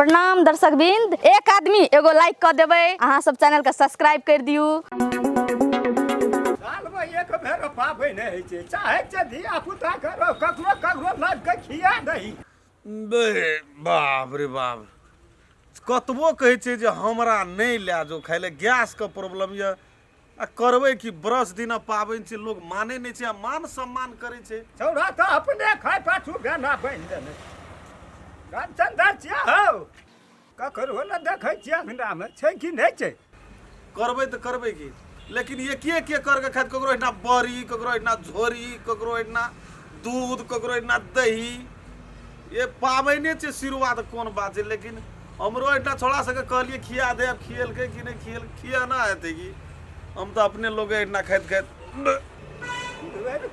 प्रणाम दर्शक बिंद, एक आदमी एगो लाइक कर देबै, अहाँ सब चैनल के सब्सक्राइब कर दियू। सालमे एक बेर पाबनि होइ छै, चाहै छै धिया पुता करो ककरो ककरो लाबि कऽ खिया दही। बे बाप रे बाप, कतबो कहै छै जे हमरा नहि लए जाउ खाइ लए, गैसके प्रॉब्लम यऽ आ करबै कि, ब्रश दिना पाबनि छै, लोग मानै नहि छै आ मान सम्मान करै छै। छौड़ा तऽ अपने खाय पाछू गाना बनि देने। रामचंद्र छिया हौ, ककरो ने देखै छियै अंगनामे छै कि नहि छै। करबै तऽ करबै की, लेकिन एके एके करके खाइत, ककरो एहिना बड़ी, ककरो एहिना झोरी, ककरो एहिना दूध, ककरो एहिना दही। ये पाबनि छै शुरुआत कोन बात छै। लेकिन हमरो एहिना छोड़ा सबके कहलियै खिया दे, आब खियलकै कि नहि खियल, खियाना हेतै कि हम तऽ अपने लोग एहिना खाइत खाइत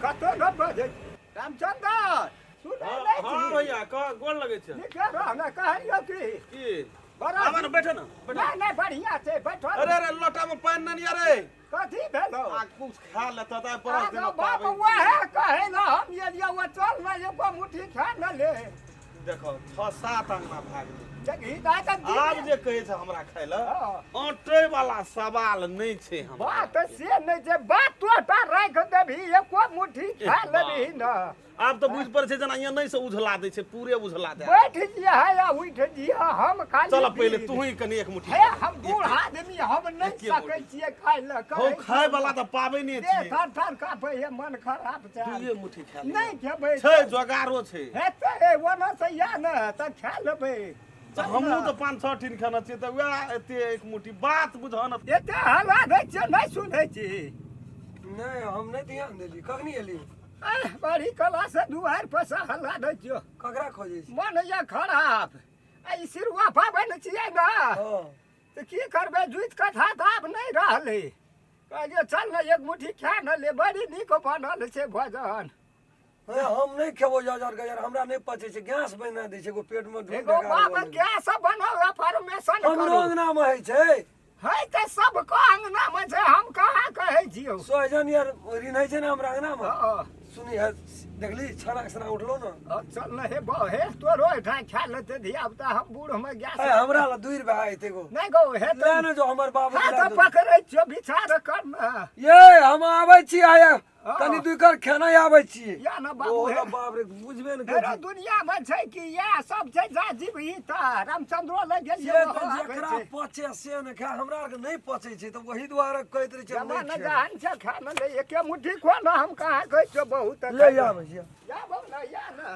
कतौ न बजै। रामचंद्र सुनै नहि हाँ छी? भैया, कह, गोर लगै छै। नीके रह ने। कहलियौ कि की बड़ा आबऽ ने, बैठो ने, बैठो। नहि नहि, बढ़िआँ छै, बैठो। अरे अरे, लोटा में पानि नहि अरे। कथी भेलो? आ कुछ खा लेता तऽ बरस दिन बाप पाबनि। वएह कहै ला हम एलियै, ओ चल ने एगो मुट्ठी खा ने ले। देखो, छह सात अंगना भए गेलै। जगही दाइ तऽ दिन- आब जे कहै छै हमरा खाय लए, हाँ। अँटै वाला सवाल नहि छै हमरा। बात से नहि छै, बात तोटा राखि देबही, एको मुट्ठी खा लेबही ने। आब तऽ बुझि पड़ै छै जेना एनै से उझला दै छै, पूरे उझला दे। बैठ जिया या उठ जिया, हम खाली चल पहिले तू ही कनि एक मुट्ठी। हे, हम बूढ़ आदमी, हम नहि एके सकै मुट्ठी। छियै खाय लए। हौ, कहै खाय वाला तऽ पाबनि देह छियै। थर थर काँपै है, मन खराब छै। दुइए मुट्ठी खा लिअ। नहि खेबै। छै, जोगारो छै। हेतै, ओना से या ने तऽ खा लेबै। तऽ हमहूँ तऽ पाँच छओ ठीन खेने छियै, तऽ वएह एते एक मुट्ठी। बात बुझह ने। एते हल्ला दै छियै, नहि सुनै छी? नहि, हम नहि ध्यान देली। कखनी एली? आह, बड़ी कला से दुआरि पर से हल्ला दै छियौ। ककरा खोजै छी? मन ये खराब। आ ई सिरुआ पाबनि छियै ने, हँ, तऽ की करबै, जुति कथा तऽ आब नहि रहलै। कहलियै चल ने एक मुट्ठी खा ने ले, बड़ी नीक बनल छै भोजन। हे, हम नहि खेबो जजर गजर, हमरा नहि पचै छै, गैस बना दै छै एगो पेट मे। एगो बाप गैस बनाउ, फॉर्मेशन हमरो करू। अंगना मे होइ छै। है तऽ सबके अंगना मे छै, हम कहाँ कहै छियौ। सोहजन यार रिन्है छै ने हमरा अंगना मे। हँ। सुनी है, देखली छना सना उठलो ने। हँ, चल ने हे बौ, हे तोरो एहिठाम खा लेतै धिया पुता, हम बूढ़ मे गैस। हे, हमरा ला दूर भए जेतै एगो। नहि गौ, हे ले ने जो हमर बाबू हाथ पकड़ै छियौ, विचार कर ने। ये, हम आबै छी आया। हँ। कनि दुई कर खेना आबै छी। या ने बाबू, ओ हे। तऽ बाप रे, बुझबे ने हेरो करै छी। दुनिया मे छै कि इएह सब छै, जा जीवही तऽ रामचंद्रो लग से गेलियै, तऽ ओहो आबै जकरा छै। पचे से ने खाय, हमरा आरके नहि पचै छै तऽ ओही दुआरे कहैत रहै छै हम जमाना नहि खेबै। जहान छै, खा ने ले एके मुट्ठी खो ने, हम कहाँ कहै छियौ बहुत। ले आबै छियै। या बाबू ने, या ने।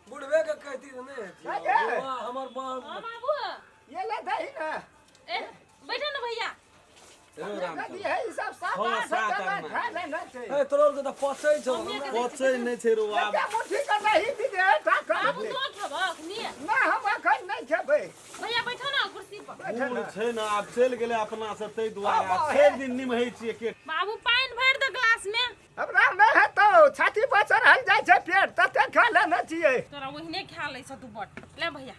बुढ़बे के कहती तऽ नहि हेतै। नहि गे। बौआ, हमर बाप। हाँ बाबू। ये ले दही ने। ए बैठो ना भैया। नदी है ई सब सात छओ, आठ सात जगह आदमी। खाय ले नहि छै। ए, तोरा आरके तऽ पचै छौ, हमरा पचै नहि छै रौ आब। एके मुट्ठी के दही दी दे टा बाबू तो खेबो अखनी? नहि, हम एखन नहि खेबै। भैया बैठो ना कुर्सी पर। बैठे बूढ़ ने। छै ने, आब चलि गेलै अपना से, ताहि दुआरे आब आब हे। छओ दिन निमहै छियै के। बाबू, पानि भरि दे ग्लास में। हमरा नहि हेतौ, छाती पर चढ़ल जाइ छै पेट, तते खा लेने छियै। तोरा ओहिने खा लै छ तू बड़। ले भैया।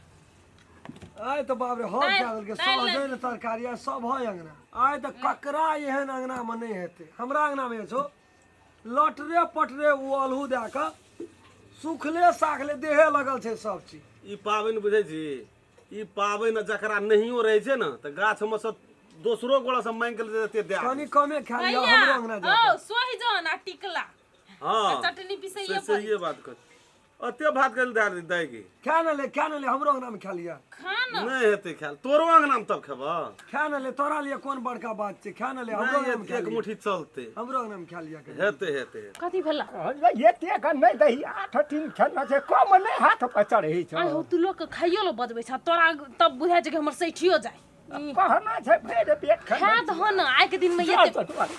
आइ तऽ बाप रे हद दालि- कए देलकै। दालि सहजनि तरकारी आइ सब है अंगना। आइ तऽ ककरा एहन अंगना मे नहि हेतै। हमरा अंगना मे छौ लटरे पटरे, ओ अल्हू दए कऽ सुखले साखले देहे लगल छै सब चीज। ई पाबनि बुझै छी, ई पाबनि जकरा नहियो रहै छै ने तऽ गाछ मे से दोसरो गोड़ा से मांगि के लेते दए। कनि कमे खा लिअ। भैया हमरो अंगना जा ओ सोहिजन आ टिकला हँ, चटनी पिसैये से सहिए बात कर। अते भात कल दए दै गे। खा ने ले, खा ने ले, हमरो अंगना मे खा लिअ। खा न। नहि हेतै खायल, तोरो अंगना मे तब खेबह। खा ने ले, तोरा लिए कोन बड़का बात छै, खा ने ले, हमरो नहि अंगना मे खा एक लिअ। मुट्ठी चलतै। हमरो अंगना मे खा लिअ कनि। हेतै हेतै हेतै। कथी भेला? एते के नहि दही, आठ टीन खेलना छै, कम नहि हाथ पर चढ़ै छौ। आइ हो, तू लोग के खाइयो ल बजबै छ, तोरा तब बुझाइ छै कि हमर सैठियो जाय। कहना छै भरि पेट खा खेना। दह न, आइ के दिन में चल, एते चल, चल।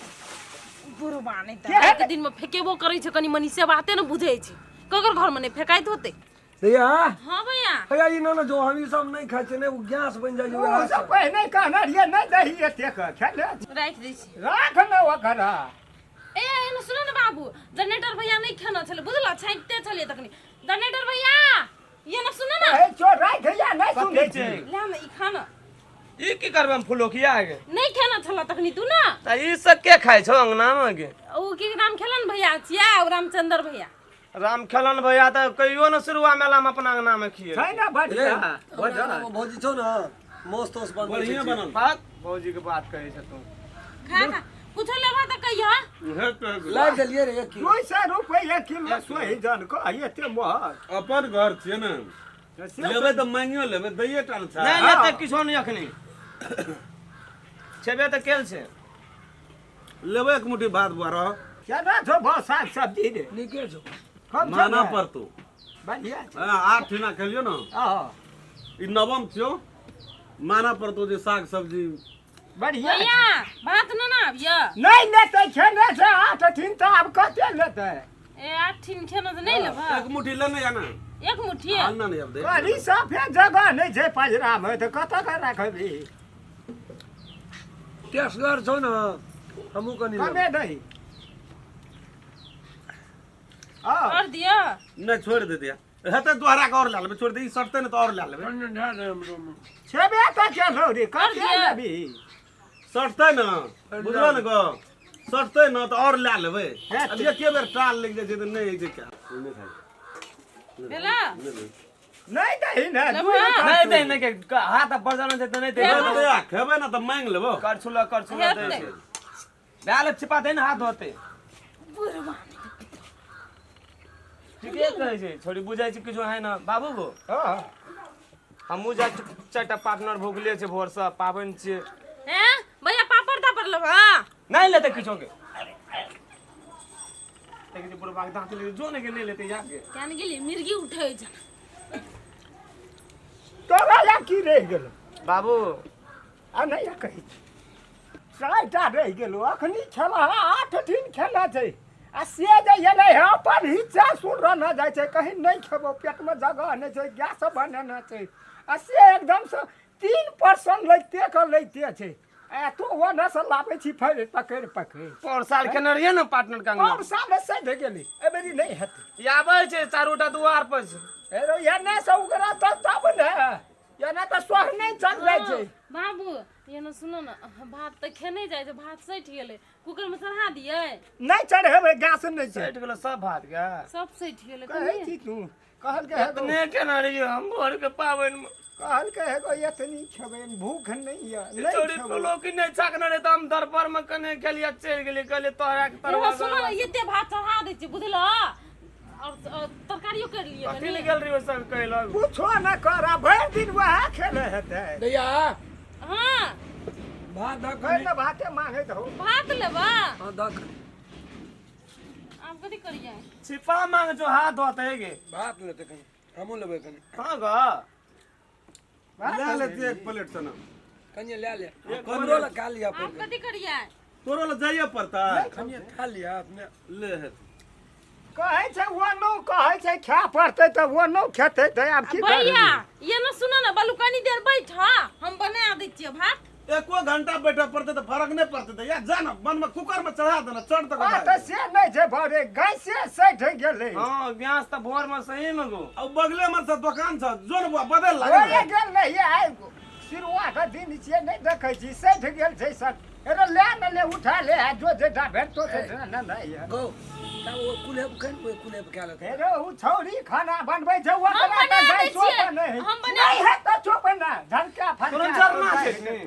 बुढ़बा नहि तऽ के? आइ के दिन में फेकेबो करै छै कनि मनि, से बाते ने बुझै छै, ककर घर में नहि फेकाइत होतै। भैया। हाँ भैया। भैया, ई न जो हम ई सब नहि खाइ छियै ने, ओ गैस बनि जाइ छै ओ उएह सब से। पहिने कहने रहियै नहि दही एते के खेले। राखि दै छी। राख ने ओकरा। ए एने सुनो ने बाबू, जनरेटर भैया नहि खेना छलै बुझल, छाँकिते छलियै तखनी। जनरेटर भैया, ये ना सुनो ना। ए चो राख या, नहि सुनै छी। ले ना ई खाना। ई की करबै हम फुलोकिया गे? नहीं खेना छला तखनी तू ना। त ई सब के खाइ छौ अंगना में गे? ओ की नाम खेलन भैया छिया, ओ रामचंद्र भैया। राम खेलन भैया तऽ कहियो ने शुरुआ मेला में अपना अंगना में खिए छै ने बढ़िया। हमरा अंगनामे भौजी छौ ने, मौस तौस बनबै छै। बढ़िया बनल। बात भौजी के बात कहै छ तू। खा खा, कुछो लेबा तऽ कहिया। लाइब देलियै रे एक किलो। 200 रुपैआ किलो सोहिजन कह, एते महग। अपन घर छियै ने, लेबै तऽ मांगियो लेबै, दैये टा ने छै। नहि लेतै किछो नहि, अखनी छेबे तऽ केल छै। लेबै एक मुट्ठी भात बुआ रह। केना छौ भाव साग सब्जी रे? नीके छौ। कम छौ माना ने? पड़तौ। बढ़िया छै। हाँ, 8 ठिना खेलियो ने। हँ। ई नवम छियौ, माना पड़तौ जे साग सब्जी बढ़िया। भैया भात न ना आबिय? नहि लेतै, खेने छै 8 ठिन तऽ आब कते लेतै? ए 8 ठिन खेनो तऽ नहि लेबह? एक मुट्ठी लेने या ना? एक मुट्ठी। हाँ, ना नहीं, अब दे। करी साफे जगह नहि छै पजरामे तऽ कतऽ के राखबही? टेसगर छौ ने, हमहूँ कनि लेबै। कमे दही। हँ। और दिअ? नहीं, छोड़ दे दिया हेतै, दोहरा के और लए लेबै। छोड़ दे, ई सटतै ने तऽ और लए लेबै। कनि धए दे हमरो मे। छेबे तऽ केलौ रे, कते दिअ? लेबही? सटतै ने, बुझलो ने गो, सटतै ने तऽ और लए लेबै। हेतै। अब एके बेर टाल लागि जाइ छै तऽ नहि होइ छै क्या। भेला? नहि दही ने। लेबह? दुइ नहि काटू। दै नहि के हाथ पर जाना छै तऽ नहि दे। खेबै तऽ, खेबै ने तऽ मांगि लेबो। करछुल करछुल दै हेतै। छै, भए छिपा दे ने, हाथ धोते। ठीके कहै छै छोड़ी, बुझै छै किछो है ना बाबू गो। हँ। हमहूँ जा 4टा पार्टनर भुखले छै, भोरसँ पाबनि छियै। हैं भैया, पापड़ तापड़ लेबह? नहि लेतै किछो के, देखै छै बुढ़बाके दाँत ले जो ने के, नहि लेतै जाके। केन गेली मिर्गी उठै छै। तोरा या की रहि गेलौ? बाबू। आ नहि या कहै छी, 4टा रहि गेलौ। अखनी खेला 8 दिन खेला छै आ से जे एलै हँ, अपन हिस्सा सुन न जाइ छै, कहीं नहि खेबौ, पेटमे जगह नहि छै, गैस बनेने छै आ से एकदमसँ 3% लैते के लैते छै। आ तू ओन्नसँ लाबै छी फेर पकड़ि पकड़ि। पर साल खेने रहियै ने पार्टनर के अंगना। पर साल सधि गेलै, एहि बेरी नहि हेतै। ई आबै छै, चारूटा दुआर पर छै। हेरो एन्ने से उगरा तऽ तब ने, एना तऽ सोह नहि चल जाइ छै। बाबू ये ने सुनो ने, भात तऽ खेने जाइ छै, भात सठि गेलै, कुकर में चढ़ा दियै? नहि चढ़ेबै, गैस नहि छै। सटि गेलो सब भात के? सब सठि गेलै। कहै छी तू, कहलकै हेगो। एतने केना रहियै हम भोर के पाबनि मे? कहलकै हेगो एतनी खेबै, भूख नहि यऽ, नहि छोड़ी खेबै। कोनो कि नहि छकने रहे तऽ हम दरपर मे कने गेलियै, चलि गेलियै, कहलियै तोहरा के एगो तरवा। सुनो ने, एते भात चढ़ा दै छियै बुझलो, और और तरकारियो कर लियै। कथी कनी। लए गेल रहियै सब कहलक? कुछो न कर, आ भरि दिन वएह खेले हेतै। दैया। हाँ। भात धऽ भरि कनि। ने भाते मांगैत हो। भात लेबा? हाँ, धऽ कनि। आब कथी करियै? छिपा मांग जो, हाथ धोते गे। भात लेतै कनि, हमहूँ लेबै कनि। हाँ ग। लए लेतियै एक प्लेट सना। कनि लए ले, हमरो लए खा लिअ। आब कथी करियै? तोरो लए जाइए पड़तै? कनि खा लिअ अपने। ले हेतै। कहै छै ओ नौ, कहै छै खाय पड़तै तऽ ओ नौ खेतै तऽ आब की भैया करबै? ये ने सुनो ने बालू, कनी देर बैठ, हम बना दै छियै भात। एको घंटा बैठऽ पड़तै तऽ फरक नहि पड़तै। तऽ या जा ने मनमे, कुकर में चढ़ा दे ने, चढ़ तक। आ तऽ से नहि छै भरे, गैसे सठि गेलै। हाँ, गैस तऽ भोर में सही में गो। आ बगले में से दोकान छ, जो ने बुआ बदल होए लागल। गेल रहियै आइ, सिरुआ के दिन छियै, नहि देखै छी सठि गेल छै सब। एरो ले ने, ले उठा ले, आ जो जेठा भेटतो छै ने। नहि गौ तब ओ कुल्हे खै ने, ओहि कुल्हे पर खा लेतै। हेरो उ छौरी खाना बनबै छै, हम ओकरा बना तऽ दै गैसो छियै। पर नहि हम बना नहि हेतौ, चुप ने झलका फलका। तुरंत जरना छै कि नहि?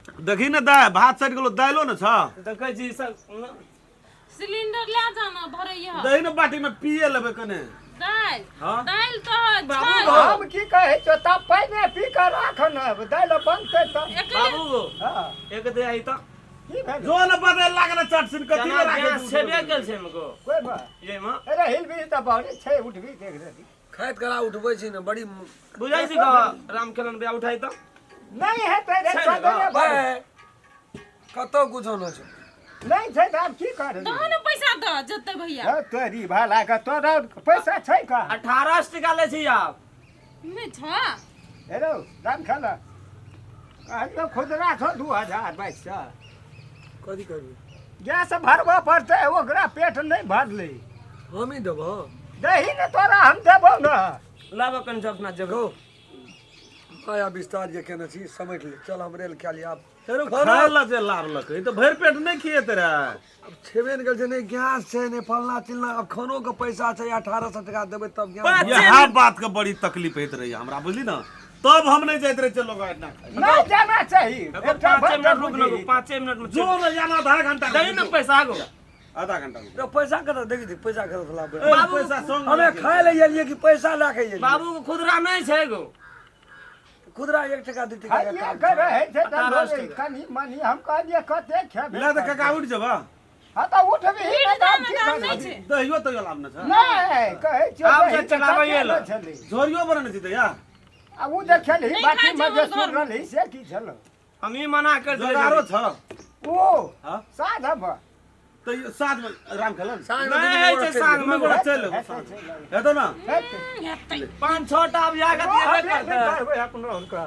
देखी ने दाय, भात सटि गेलो, दाइलो ने छ। देखै छी सब। सिलेंडर ले जाना भरैया। दही ने बाटी में पिए लेबै कने। दालि? हाँ? दालि तऽ बाबू छै। गो। हम की कहै छौ, तब पहिने पी कऽ राख ने, दालि बनतै तब। एकरे बाबू गो। हँ। एक दे आई तऽ। की भेल? जो ने बदल लागल चट सिन, कथी केना ले राखै? गैस छेबे गेल छै एहिमे गो। कोइ बात ये मे अरे हिलबी तऽ बहरे छै, उठबी देख रही। खाइत कला उठबै छी ने बड़ी। बुझै छी गो राम खेलन बिया, उठाई तऽ। नहि हेतै रे। छै ने चल गो। बे, कतौ कुछो नहि छै। नहि छै तऽ आब की करबै? दहो ने पैसा दऽ जेतै भैया। हँ, तोरी भला के तोरा पैसा छै का? 18 टका लै छी आब। नहि छ। हेलो दाम खेला कहलियौ, खुदरा छौ 2022। कथी करबै? गैस भरबऽ पड़तै, ओकरा पेट नहि भरलै। हमही देबो। दही ने तोरा हम देबौ ने। लाबऽ कनि अपना जेब। गौ माया विस्तार जे केने छी समेट ले चल हम रेल खा लिया। फेरो खाय ला जे लारलकै तऽ भरि पेट नहि खिएते रहे। अब छेबे ने करै छै, नहि गैस छै नहि फलना चिलना, अब खानो के पैसा छै 1800 टका देबै तब गैस। इएह बात के बड़ी तकलीफ होइत रहैए हमरा, बुझली ने? तब हम नहि जाइत रहै छियै लोग एतना खाय। नहि जाना चाही। एकटा 5 मिनट रुक बुझी। न, 5 मिनट में जो ने जाना आधा घंटा। दही ने पैसा आगो। आधा घंटा रुक। रे पैसा कतऽ देखी दी, पैसा कतऽ लाबै? ए, पैसा संग हमे खाय ले एलियै कि पैसा लए के एलियै? बाबू के खुदरा नहीं छै गो। खुदरा 1 टका 2 टका के खाइए काम के छै। रहै छै तऽ 18 लोग कनि मनि हम कहलियै कते खेबै। ले तऽ काका उठि जेबा। हाँ तऽ उठबही उठि नहि तऽ जा आब ने की तऽ आब करबै? नहि छै। दहियो तहियो लाबने छै? नहि कहै छियौ। आब दही जे तऽ चलाबैए कते लए। ने छलै। झोरियो बनेने छी तैया? आ उ जे खेलही नहि बाटी खाइ मे छै जे हमर सुन घरमे। रहलही से की छलौ? हम ई मना कर देलियै। जोगारो छ? ओ हाँ? साँझ मे। तऽ साँझ मे राम खेलन साँझमे नहि दुनू होइ गोरा छै चलि साँझ दुनू मे। गोरा चलि एबो साँझ मे। हेतौ ने? हेतै। हेतै। 5-6 टा आब जाके देबे करतै। करबै अपनो हुनका।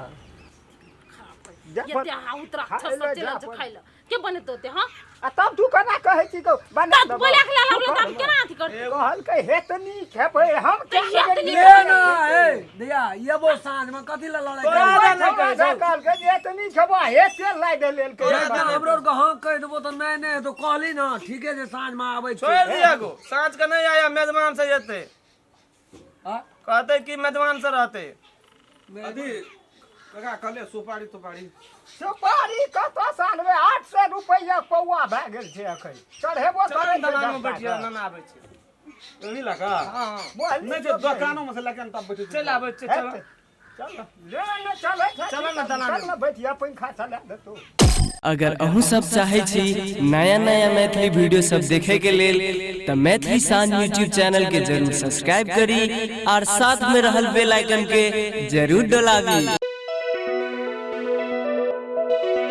जा पर- एते हाउत राक्षस सब चलि आयल छै खाइ लए। के बनेतौ ओते, हँ? आ तब तू केना कहै छी कौ बना तब देबौ? बोला के लाला बोला तब केना अथी करतै? कहलकै हेतनी खेबै हम। तऽ हेतनी ले ना ए दैया एबो साँझमे कथी लए लड़ाइ तोरा करै? दे नहि कहै छौ। कहलकै जे हेतनी खेबो हेते लाइ दे लेलकै। तोरा तऽ हमरो आरके हँ कहि देबो तऽ नहि नहि हेतौ। कहली ने ठीके छै, साँझमे आबै छी। छोड़ि दिया गो, साँझ के नहीं आया मेजबान से जेतै। हाँ? कहतै कि मेजबान से रहतै। अथी काका कहलियै सुपारी तुपारी। सुपारी कतऽ से आनबै? 800 रुपैआ पौआ भए गेल छै, एखन चढ़ेबो चल करै छै दलान में 10 बैठिया टाका। नाना आबै छै। एही लऽ कऽ? हाँ हाँ। बोलली नहि छै तऽ दोकानो मे से लऽ के तब बैठै छी। चलि आबै छै चल। हेतै। चल ले ने चलै छै। चल ने दलान। चल ने बैठिया, पंखा चला देतौ। अगर अहूँ सब चाहै छी नया नया मैथिली वीडियो सब देखे के लेल तऽ मैथिली शान यूट्यूब चैनल के जरूर सब्सक्राइब करी और साथ में रहल बेल आइकन के जरूर डोलाबी।